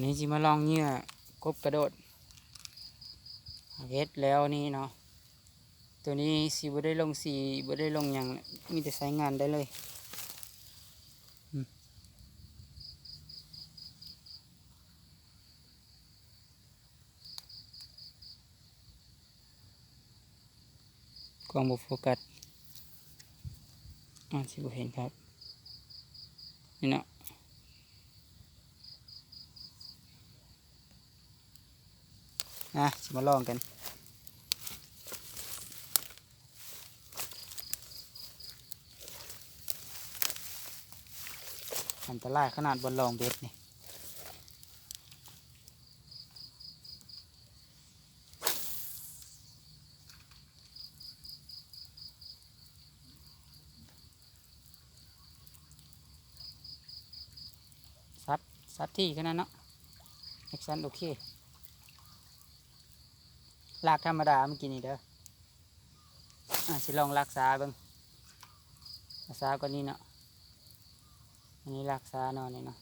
ນີ້ຊິມາລອງເຫຍື່ອກົບກະໂດດ ເຮັດແລ້ວນີ້ເນາະ. ໂຕນີ້ຊິບໍ່ໄດ້ລົງສີ ບໍ່ໄດ້ລົງຫຍັງ ມີແຕ່ໃຊ້ງານໄດ້ເລີຍ. ກ້ອງບໍ່ໂຟກັສ ອາດຊິບໍ່ເຫັນຄັກ ນີ້ເນາະ. ອາ ຊິມາລອງກັນ. ອັນຕະລາຍຂະໜາດບ່ອນລອງເບັດນີ້. ສັບ ສັບທີ່ຂະໜາດເນາະ ແອັກຊັນ ໂອເຄ. ລາກທຳມະດາເມື່ອກີ້ນີ້ເດີ. ອາ ຊິລອງລາກສາເບິ່ງ ສາກ່ອນນີ້ເນາະ. ອັນນີ້ລາກສາເນາະ ນີ້ເນາະ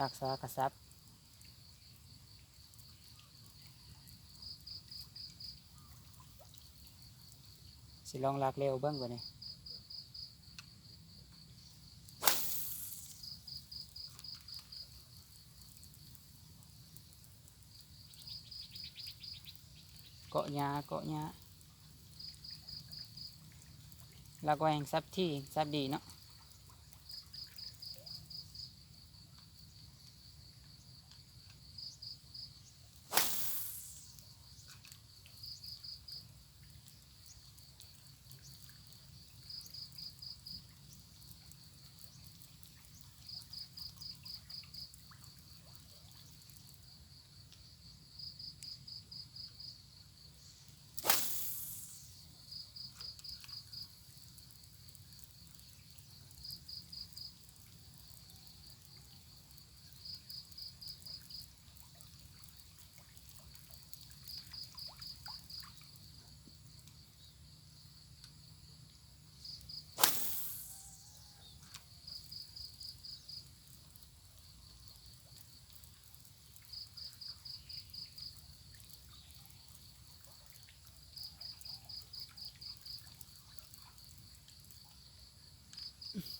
ລາກສາກະສັບ. ຊິລອງລາກເລັວເບິ່ງບາດນີ້. ເກາະຫຍ້າ ເກາະຫຍ້າ ລາກໄວແຮ່ງສັບທີ່ ສັບດີເນາະ.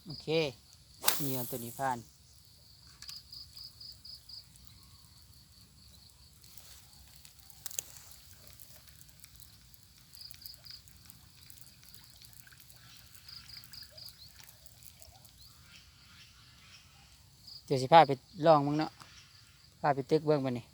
ໂອເຄ ເຫຍື່ອໂຕນີ້ຜ່ານ. ດຽວຊິພາໄປລອງເບິ່ງເນາະ ພາໄປຕຶກເບິ່ງບາດນີ້.